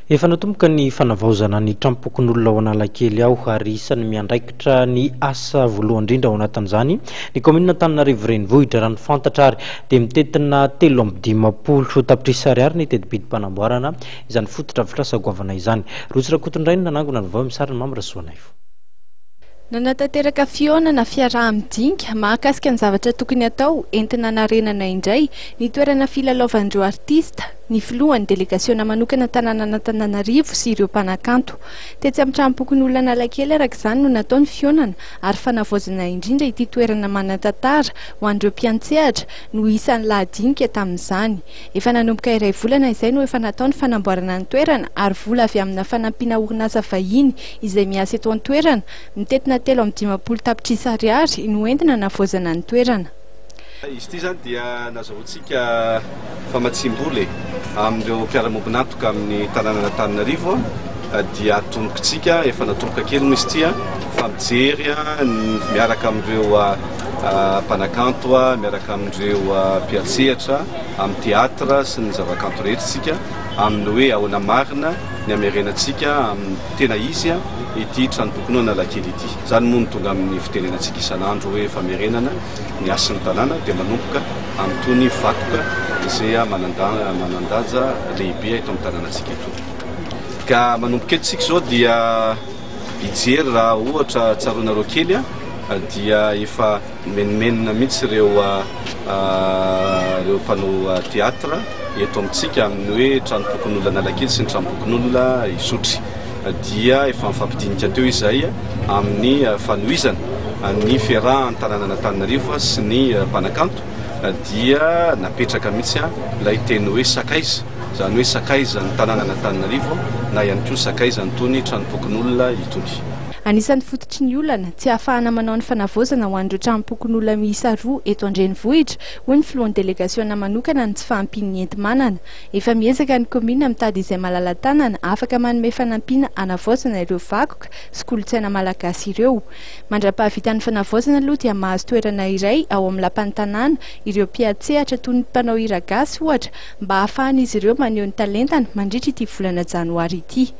Efa natomboka ny fanavaozana ny tranompokonolona ao Analakely ao ary isan'ny miandraikitra ny asa voalohany indrindra ao anatin'izany ny kaominina Antananarivo Renivohitra. Raha ny fantatra ary dia mitentina 53 tapitrisa ariary ny tetibidim-panamboarana izany fotodrafitrasa goavana izany. Rotsy Rakotondrainy nanangona ny vaovao amin'ny sarin'i Mamy Rasoanaivo. Nanatanteraka fihaonana fiaraha-midinika mahakasika ny zavatra tokony hatao entina hanarenana indray ny toerana filalaovan'ireo artista ny filohan'ny delegasiona manokana tanànan'Antananarivo sy ireo mpanakanto. Tetsy amin'ny tranompokonolona Analakely araka izany no natao ny fihaonana ary fanavaozana indrindra ity toerana manan-tantara ho an'ireo mpiantsehatra no isan'ny lahadinika tamin'izany. Efa nanomboka iray volana izay no efa natao ny fanamboarana ny toerana ary vola avy amina fanampiana orinasa vahiny izay miasa eto an-toerana, mitentina 53 tapitrisa ariary no entina hanavaozana ny toerana. Izy ity izany dia nazahoantsika famatsiam-bola e, amin'ireo mpiara-miombon'antoka amin'ny tanànan'Antananarivo dia atombokintsika, efa natomboka kely moa izy ity fa mijery miaraka amin'ireo mpanakanto, miaraka amin'ireo mpiantsehatra amin'ny théâtre sy ny zavakanto rehetra isika amin'ny hoe ahoana marina ny hamerenantsika amin'ny tena izy ity tranompokonolona Analakely ity. Izany moa no tonga amin'ny fitenenantsika isan'andro hoe famerenana ny hasin'ny tanàna dia manomboka amin'itony vakoka izay manan-danja lehibe eto amin'ny tanànantsika itony. Ka manomboka eto isika izao dia hijery raha ohatra tsaroanareo kely dia efa mimenomenona mihitsy ireo ireo mpanao théâtre eto amintsika amin'ny hoe tranompokonolona Analakely sy ny tranompokonolona Isotry dia efa nifampidinika teo izay amin'ny fanohizana ny fiarahan'ny tanànan'Antananarivo sy ny mpanakanto dia napetraka mihitsy ilay teny hoe sakaiza izany hoe sakaizan'ny tanànan'Antananarivo na ihany koa sakaizan'itony tranompokonolona itony. Anisan'ny fototry ny olana, tsy ahafahana manao ny fanavaozana ho an'ireo tranompokonolona miisa roa eto an-drenivohitra, hoy ny filohan'ny delegasiona manokana ny tsy fahampian'ny enti-manana. Efa miezaka ny kaominina mitady izay malala-tanana afaka manome fanampiana hanavaozana ireo vakoka sy kolontsaina malagasy ireo. Mandra-pahavitan'ny fanavaozana aloha dia mahazo toerana iray ao amin'ny lapan'ny tanàna ireo mpiantsehatra toy ny mpanao hira gasy ohatra mba hahafahan'izy ireo maneho ny talentany mandritra ity volana janoary ity.